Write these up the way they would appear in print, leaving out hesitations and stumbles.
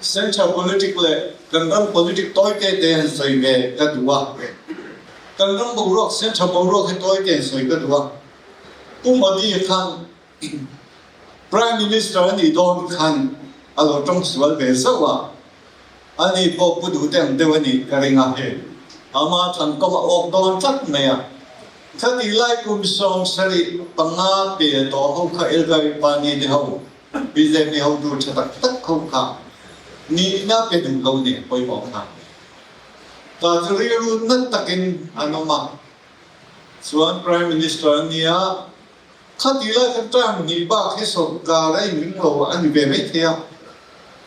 Central politic leh kan ram politic tawi te te han sawi ve ka duh a. Kan ram boruak, central boruak hi tawi te han sawi ka duh a. Pu Modi khan Prime Minister a nih dawn khan a lo tawng sual ve zauh a, ani pawh pu duh te ang deuh a nih ka ring a, ama thangkawm a awk dawn tlat mai a. Khatih lai kum 75 pel tawh ho kha Elgai Pani te ho, BJP hotu tha tak tak ho kha nihna pe duh lo nih pawimawh kha. Ta chu rilru nat takin an awm a, chuan Prime Minister a nia, Khatih lai khan term hnih bak hi sawrkar a inring lo a ni ve mai thei a,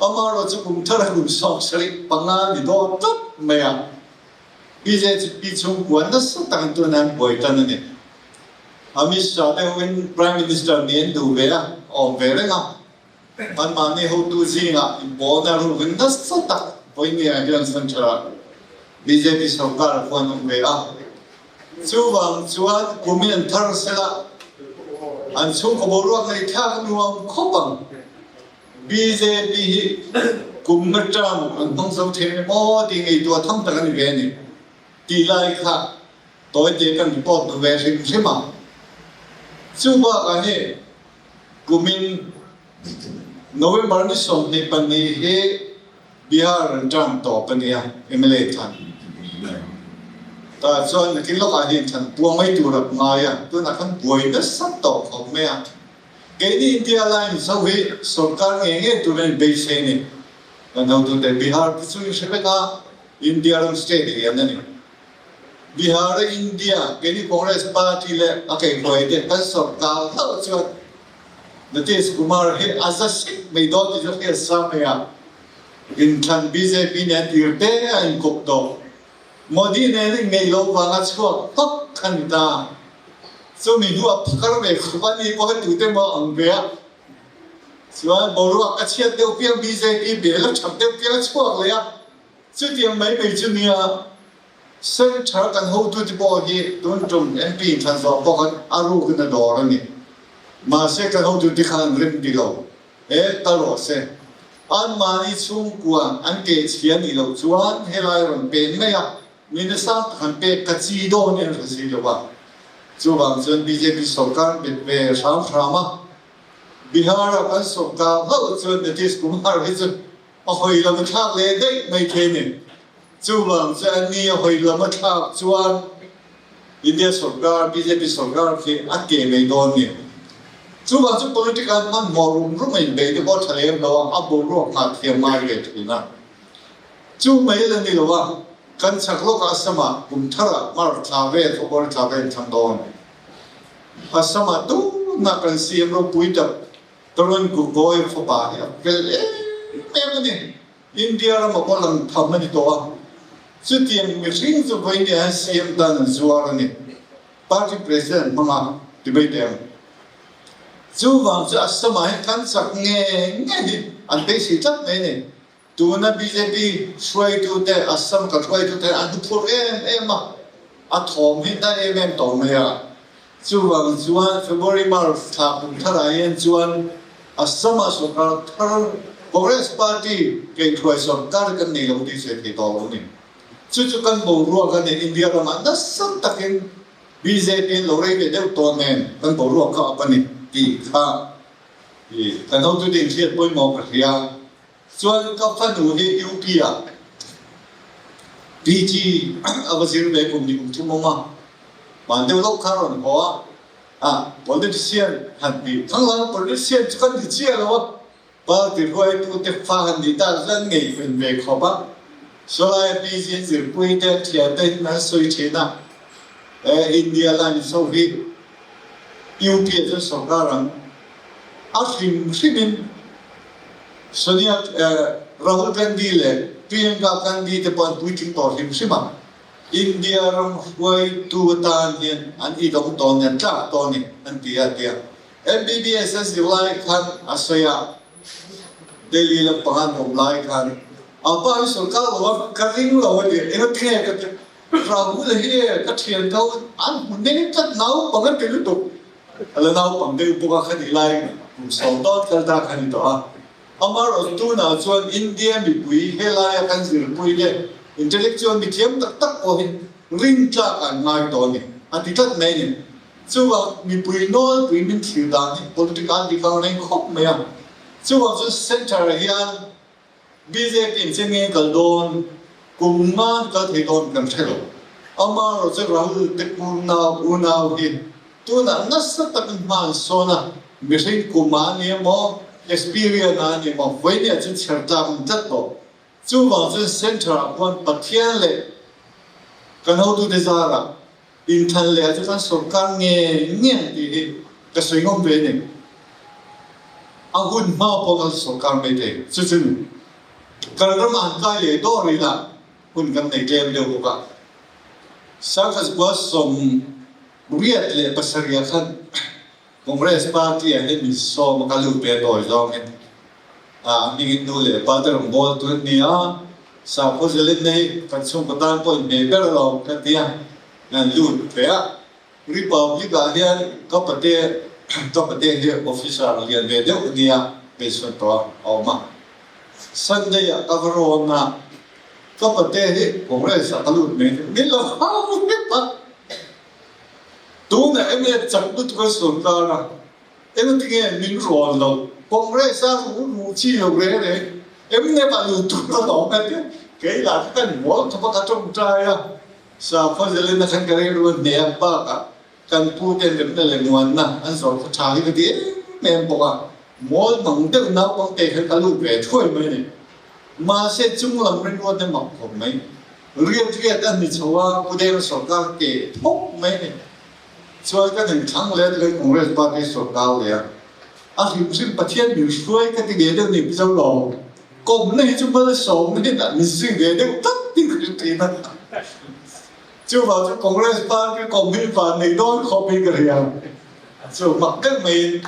amaherawh chu kum thar a kum 75 ni dawn tlat mai a, BJP chhungkua nasa takin tuna an buai tan a ni. Amit Shah deuhin Prime Minister ni an duh ve a, a awm ve reng a, anmahni hotu zingah inpawlna rukin nasa tak vawinia hian Central-ah BJP sawrkar a khuan awm ve a. Chuvang chuan kumin an thar sela an chhungkaw boruak ngaihthlak nuam khawp ang. Bjp hi kum nga term an hmang zo thei emaw tih ngaihtuah tham tak a ni ve a ni tih lai kha tawite kan report duh ve hrim hrim a. Chu bakah hi kumin November ni 22 hi Bihar an term tawp a nia, mla thlan. Tah chuan nakin lawkah hian thlan puang mai tur a ngai a, tunah khan buai nasa tawh khawp mai a. Keini India Alliance ho hi sorkar ngei ngei tur a inbeisei a ni. Kan hotute Bihar te chu in hre vek a, India ram state lian a ni. Bihar a India, keini Congress party leh a kaihhruai te kan sorkar hlauh chuan Nitish Kumar hi a za sik mai dawn tih chu hriat sa mai a, inthlan bjp nen tir te a inkawp tawh. Modi nen in ngeih loh vanga chhuak hawk kha ni ta. Chumi hnuah phakar ve khawp a ni pawh hi tute maw ang ve a. Chuan boruak a chhiat deuh piang bjp bel a that deuh piang a chhuak leh a. Chutiang mai mai chu nia Central kan hotute pawh hi tun tum MP inthlan zawh pawh khan a rukin a dawr a ni. Mahse kan hotute khan an rem ti lo. E, kal rawh se. Anmahni chhungkua an keh chhia nih loh chuan helai rawn pen mai a, mina sang tak an pek ka chi dawn hi an hre si lo a. Chuvang chuan bjp sorkar an bet ve hram hram a. Bihar-a kan sorkar hlauh chuan Nitish Kumar hi chu A hawi lam a thlak leh daih mai thei a ni. Chuvang chu a ni a hawi lam a thlak chuan India sorkar, bjp sorkar khi a ke mai dawn a ni. Chuvang chu politic an hmanhmawh rum rum a inbeih te pawh a tha lem lo a, a boruak nghah thiam ngai ve thin a. Chu mai la ni lo a, kan chak lawkah Assam-ah kum tharah March thla vel, February thla vel thlang dawn. Assam-ah tunah kan CM ropui tak Tarun Gogoi fapa hi a fel em em a ni. India rama pawh lang tham a ni tawh a, chutiang mihring chu vawiin hian CM tan an zuar a ni. Party President hmanga ti mai teh ang. Chuvang chu Assam-ah hian kan chak nge nge hi an beisei tlat mai a ni. Tuna bjp hruaitute, Assam ka hruaitute an hnuphurh em em a, a thawm hi na em em tawh mai a. Chuvang chuan February March thla kum tharah hian chuan Assam-ah sorkar thar Congress party keihruai sorkar kan nei lo tih sawi thei tawh lo a ni. Chu chu kan boruak a ni, India ramah nasa takin bjp an lo rei ve deuh tawh nen kan boruak kha a up a ni tih kha kan hotute inhriat pawimawh ka hria. Chuan ka fanu hi UP ah PG a va zir ve kum ni kum thum awm a, van deuh lawk kha a rawn haw a, ah politician han ti thang lang politician chu kan ti chiah lo a, party hruaitu te fa han nih tak chuan ngaihven ve khawp a, sawlai PG an zirpui te thian te in an sawi thin a, eh India line ho hi UP ah chuan sorkar ang a hrim hrim in. Sonia, Rahul Gandhi leh Priyanka Gandhi te pawh an puitling tawh hrim hrim a, India ram hruaitu atan hian an idawng tawh ni, an tlak tawh ni an ti a tia. MBBS a zir lai khan a sawi a, Delhi lampang an awm lai khan a pa hi sorkar lo a, ka ring lo a ti, engatinge ka ti, Rahul hi ka thian tho an hmu ning tlat naupang an ti lutuk. A la naupang deuh bawk a, kha nih lai kum sawm dawn kal ta kha ni tawh a. Amaherawhchu tunah chuan India mipui helaia kan zirpui te intellectual mithiam tak tak pawh hi rintlak an ngai tawh a ni, a ti tlat mai a ni. Chuvang mipui nawlpui min thlir dan hi politic an ti kang reng khawp mai a. Chuvang chu centre ah hian bjp in che nge kal dawn, kum ngan kal thei dawn kan hre lo. Amaherawhchu Rahul te unau unau hi tunah nasa takin hma an sawn a, mihring kum ah a ni emaw, experience ah a ni emaw, vawinia chu chher tlak an tlat tawh. Chuvang chuan centre ah khuan Pathian leh kan hotute zarah Inthlan leh ah chu kan sorkar nge nge ang tih hi ka sawi ngawm ve a ni. A hun hma pawh kan sorkar mai thei. Chu chu kan ram ah han kai leh dawr ila hun kan nei tlem deuh bawk a. Sarkar kua 87 ah khan Congress party ah hian min sawm a ka lut ve tawi zawngin a hmingin nu leh pa te rawn bawl tu an ni a, sakhaw zelenna hi kan chhungkaw tan pawh inhmeh ber alawm ka ti a, an lut ve a. Republic ah hian ka pate ka pate hi officer lian ve deuh a nia, pension tawh a a awm a. Sunday ah ka va rawn a, ka pate hi Congress ah ka lut mai min lo hau vek a. Tunah mla chak lutuk a sorkar a, engtinge min rawn lo? Congress a ru ru chi lo reng reng, mla ah lut tur a lawm a tia, kei lah kha kan mawl khawp a ka tawngtai a, sakhaw zalena khan ka rilru a hne bakah kan pu te remna leh muanna an zawrh kha tha hi ka ti em em bawk a, mawl mang deuh naupang te khan ka lut ve thuai mai a ni. Mahse chunglam rinruat te mak khawp mai. Riat riat a ni chho a, Pu Deng sorkar ke thawk mai a ni. Chuan kan inthlang leh a ti Congress party sorkar leh a, a hrim hrim Pathian min hruai ka ti ve deuh ni Pu Zolawm. Kawmna hi chu malsawmna hi dah min zui ve deuh tlat tih ka hre thin a. Chuvang chu Congress party kawm hi van nei dawn khawp hi ka hria. Chu mak deuh maiin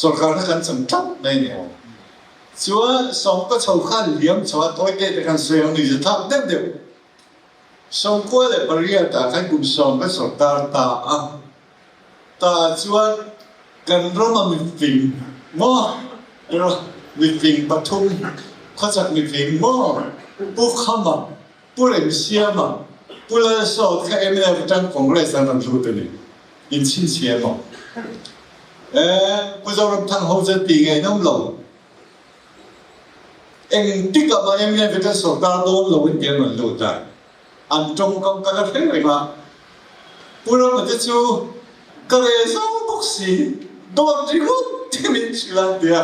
sorkarna kan chang tlat mai a ni. Chuan sawmka chho khan liam chho a tawi te te khan sawi ang nuih thlak deuh deuh. 98 ah khan kum sawm ka sorkar ta a, ta chuan kan rama mifing maw rawh mifing pathum khawchak mifing maw Pu Khama, Pu Remsiama, Pu Lalsawt kha mnf atang Congress an rawn lut a ni. Inchhinchhiah emaw? Eh, Pu Zoramthang ho chuan ti ngaihnawm lo. Engtik ah mah mnf hi kan sorkar dawn lo in ti an rawn lut a, an tawngkam ka la hre reng a. Pu Rama te chu ka reh zo bawk si, dawt ringawt te min hrilh a tia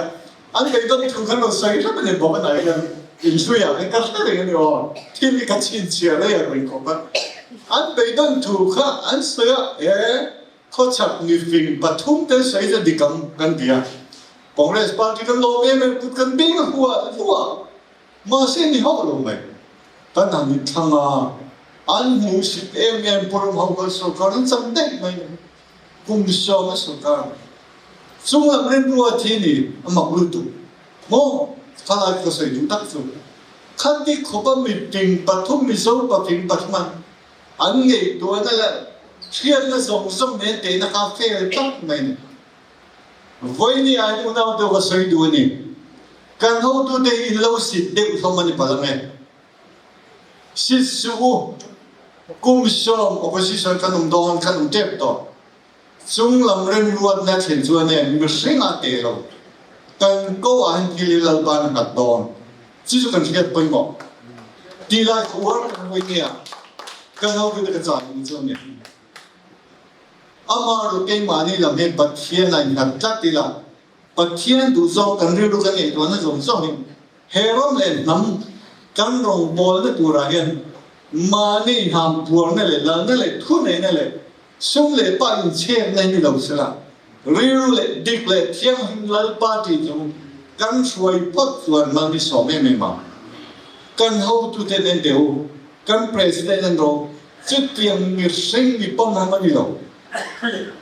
an beidawn thu khan rawn sawi hrep a ni bawk a nai hian inhluiah khan ka hre reng a ni aw, thil hi ka chhinchhiah daih ang reng khawp a. An beidawn thu kha an sawi a, eh, Khawchhak mifing pathum te sawi chu dik ang kan ti a, Congress party kan lawm em em kut kan beng a hua hua mahse ni hauh lo mai. Kan han inthlang a, an hmuhsit em em Puram ho kal sorkar an chak daih mai kum sawm a sorkar chunglam rilru a thi ni a mak lutuk maw khalai ka sawi duh tak chu khati khawpa mifing pathum Mizo pafing pathum an An ngaihtuahna leh hriatna zawng zawng nen tehna kha fail tak mai a ni. Vawiini ah hian unau deuh ka sawi duh a ni. Kan hotute hi in lo sit deuh hlawm a ni palh ang e. Sit suh u, kum sawm opposition kan awm dawn, kan awm tep tawh. Chung lam remruatna thlen chuan e mihring a teh lo. Kan ko ah hian thil hi Lalpa'n a nghat dawn. Chu chu kan hriat pawimawh. Ti lai ka uar kan hawi nge a, kan ho te ka chah duh chu a ni. Amah ru keimahni lam hi Pathian a innghat tlat ila, Pathian duhzawng kan rilru kan ngaihtuahna zawng zawngin he ram leh hnam kan rawngbawlna turah hian mahni hnam puarna leh lalna leh thuneihna leh Sum leh pa inchhekna hi ni lo sela, rilru leh dik leh thianghlim Lal party chu kan hruai phawt chuan mal ni sawm em em ang. Kan hotute nen teh u, kan President an rawh, chutiang mihring mi pawmham a ni lo.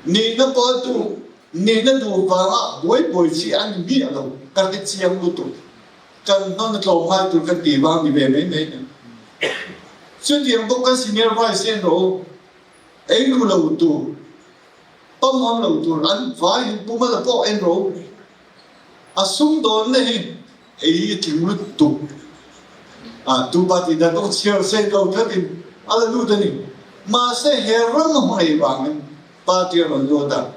Nihna pawh a duh, nihna duh vanga buai buai chi a ni miah lo, ka hre chiang lutuk. Kan hnawn a tlawm ngai tur kan tih vang ni ve mai mai a ni. Chutiang bawk kan Senior Vice hi an rawh u. Ei ru lo tur, pawm awm lo tur an vai in pum a la pawh en ro. A sumdawnna hi ei a tling lutuk a, tu party dan pawh chhiar sei lo tlatin a la lut a ni. Mahse he ram a hmangaih vangin party a rawn lut a.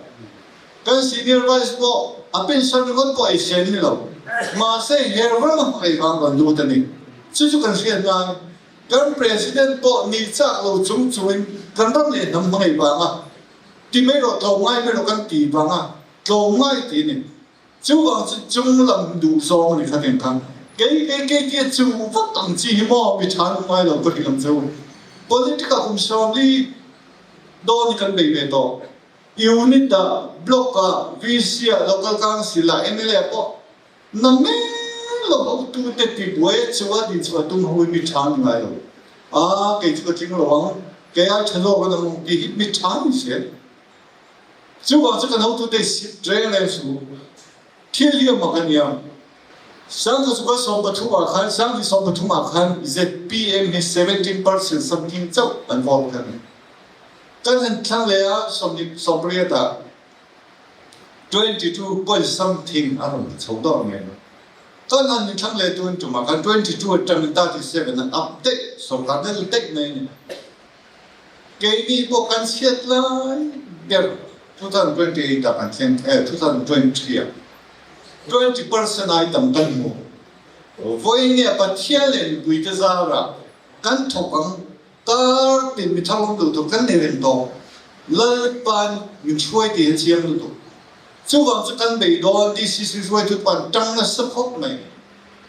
Kan senior vice pawh a pension ringawt pawh ei sen ni lo. Mahse he ram a hmangaih vang rawn lut a ni. Chu chu kan hriat ngai. Kan president pawh ni chak lo chung chungin kan ram leh hnam hmangaih vanga ti mai rawh, tlawmngai mai rawh kan ti vanga tlawmngai ti a ni. Chuvang chu chung lam duh zawng a ni kha teng khan. Kei kei kei tia chu vat ang chi hi maw mi tha an ngai lo ka hrilh ang che u. Politic ah kum 40 dawn hi kan bei ve tawh. Unit ah, Block ah, VC ah, Local Council ah, mla ah pawh na mel lo hotu te ti buai a chu a din chhuah tum ho hi mi tha an ni ngai lo. Aa kei chu ka tling lo ang, kei ai tha zawk an awm ang tih hi mi tha an ni zel. Chuvang chu kan hotute sip reng reng suh. Thil hi a mak a nia. 1913 ah khan, 1913 ah khan zpm hi 17% something chauh an vote kha ni. Kan han thlang leh a 28 ah 22 point something a rawn ti chho dawr mai. Kan han in thlang leh tun tum ah khan 22 atangin 37 an up daih, sorkar na daih mai a ni. Keini pawh kan chhiat lai ber 2028 ah kan thleng eh 2023 ah 20% ai tam kan hmu. Vawiin nge Pathian leh mipuite zarah kan thawk ang kar tin mi thar awm duh tur kan nei reng tawh. Lalpan min hruai tih hi chiang lutuk. Chuvang chu kan bei dawn DCC hruaitu pan tang nasa khawp mai.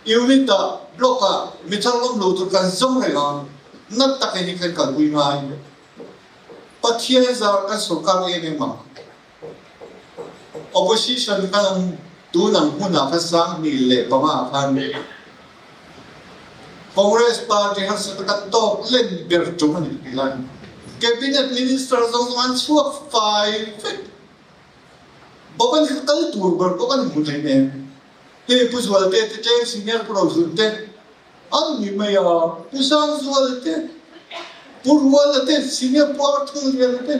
Unit ah, block ah mi thar awm lo tur kan zawng reng a, nat tak in hi kan kalpui ngai. Pathian zar kan sorkar em em a, opposition kan awm tun ang hmun ah khan 2005 ah khan Congress party harsatna kan tawk len ber tum a ni tih lai. Cabinet minister zawng zawng an chhuak fai vek. Bawk an kal tur ber bawk an hmu thei nen. Hei Pu Zualte te tlem senior Pu Rohlun te an ni mai a, Pu Sangzuala te, Pu Ruala te, senior Pu Arthur Liana te,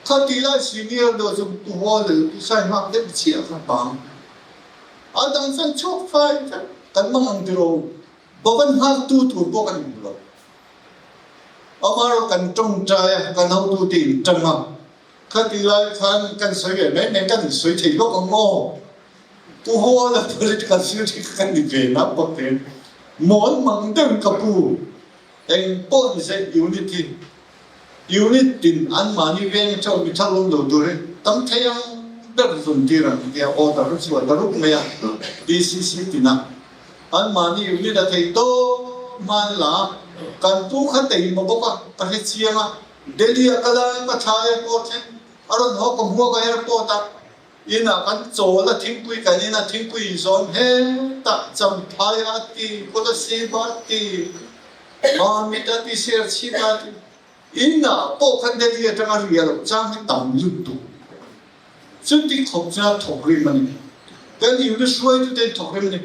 khati lai senior deuh chu Pu Hawla leh Pu Saihmak deuh chiah kha bang. A dang chuan chhuak fai vek kan mang ang tiraw, Bhavan nghaktu tur pawh kan hmu lo. Amaherawh kan tawngtai a, kan hotute in tang a, Khati lai khan kan sawi ve mai mai, kan insawi thei lawk ang maw? Pu Hawla political secretary kha kan ni ve na bawk te. Mawl mang deuhin ka pu, eng pawh ni se unit hi unit tin anmahni veng chauh mi thar awm lo tur hi tam thei ang ber zun tir ang tia order a chhuah ta rup mai a, DCC tinah anmahni unit a thei tawp hman la kan pu kha teima bawk a, ka hre chiang a. Delhi a kal a, ka thla airport thleng a rawn haw ka hmuak a airport a in ah kan chawl a thingpui kan in a thingpui in zawn hetah Champhai a ti Kolasib a ti Mamit a ti Serchhip a ti in ah pawh khan Delhi atanga ri a lo chang hi tam lutuk chuti khawp chuan a thawk rim a ni kan unit hruaitute in thawk rim a ni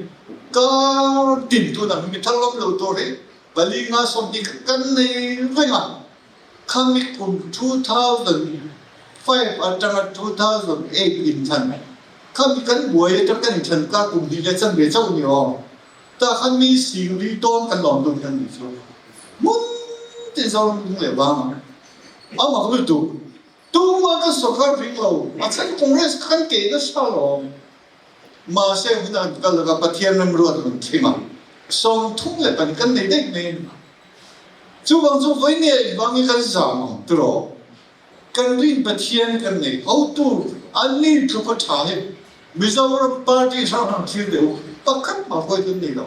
kar din tun ang hi mi thar lam lo tur hi Pali nga 20 kan nei reng a, khami kum 2005 atanga 2008 inthlan khami kan buai atang kan inthlan ka kum hnih leh chanve chauh ni aw. Tah khan mi sing ri tawn kan lawm dun hian ni chu hmun te Zoram lung leh vang ang a mak lutuk. Tumah kan sawrkar ring lo, a chhan Congress kha kan ke nasa lawm. Mahse hun an kal lova Pathian remruat rawn thleng a, 34 kan nei daih mai a ni. Chuvang chu vawi nge engvang nge kan zam ang tiraw? Kan rin Pathian kan nei hotu an ni tluk a tha hi Mizoram party hrang hrang thlir deuh u pakhat mah hawi kan nei lo.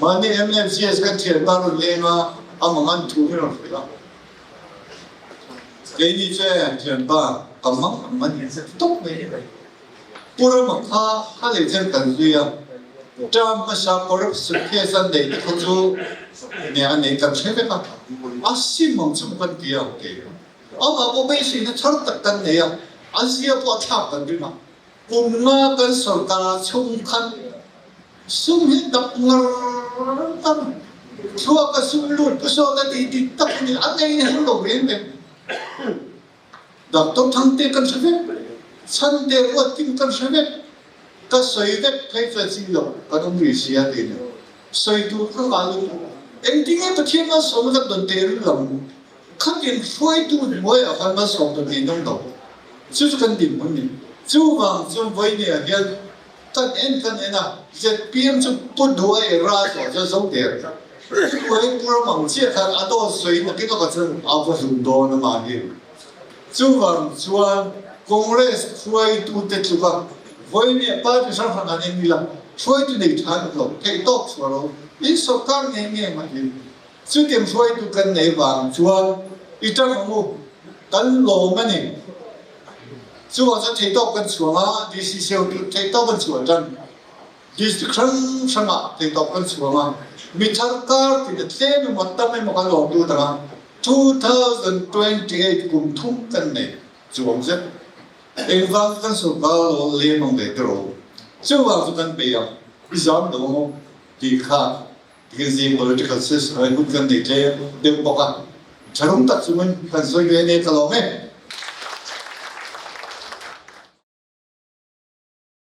Mahni MMCS kan thianpa rawn leng a, a mangan thu hi rawn hrilh a. Keini che thianpa ka mang ang a ni tawp mai. Pu Rama kha a lei chen kan zui a, term hmasa corruption case a neih te kha chu nge a neih kan hre vek a, a sim ang chu kan ti a, amah pawh beiseina thar tak kan nei a, a zia pawh a thlak kan ring a, kum nga kan sorkar chhung khan sum hi dap ngar ngar, thluak a sum lut pu sawt a tih dik tak a ni, a nei heng lo reng reng. Doctor Thangte kan hre vek, Chhante Ruatkim kan hre vek. Ka sawi vek phei chuan chi lo kan awm rih si a ti ni. Sawi tur ka ngah lutuk. Engtinge Pathian malsawmna kan dawn teh ril ang u? Khatin hruaitu hnuaiah khan malsawm dawn niin awm lo. Chu chu kan dinhmun ni. Chuvang chuan vawinia hian kan en kan en a, zpm chu Pu Duai ra tawh chuan zo der. Pu Duai pu ram ang chiah khan a dawn sawi nakin lawkah chuan a va hlum dawn a mahni. Chuvang chuan Congress hruaitute tluka vawinia party hrang hrang an en ila hruaitu nei tha an awm lo, theih tawk chhuah lo in sorkar ngei ngei mai hi chutiang hruaitu kan nei vang chuan i tang ang u, kan lawm a ni. Chuvang chuan theih tawk kan chhuang a, DCC hotu theih tawk an chhuah tan. District hrang hrangah theitawp kan chhuang a, mi thar kar tin a tlem emaw tam emaw kan lawm lut ang a, 2028 kum thum kan nei chuang zet. Engvang kan sorkar lo lem ang ve tiraw? Chuvang chu kan bei ang, i zam lo maw? tih kha tikin zing political system ah hun kan nei tlem deuh bawk a, tha rum tak chungin kan sawi ve nen ka lawm e.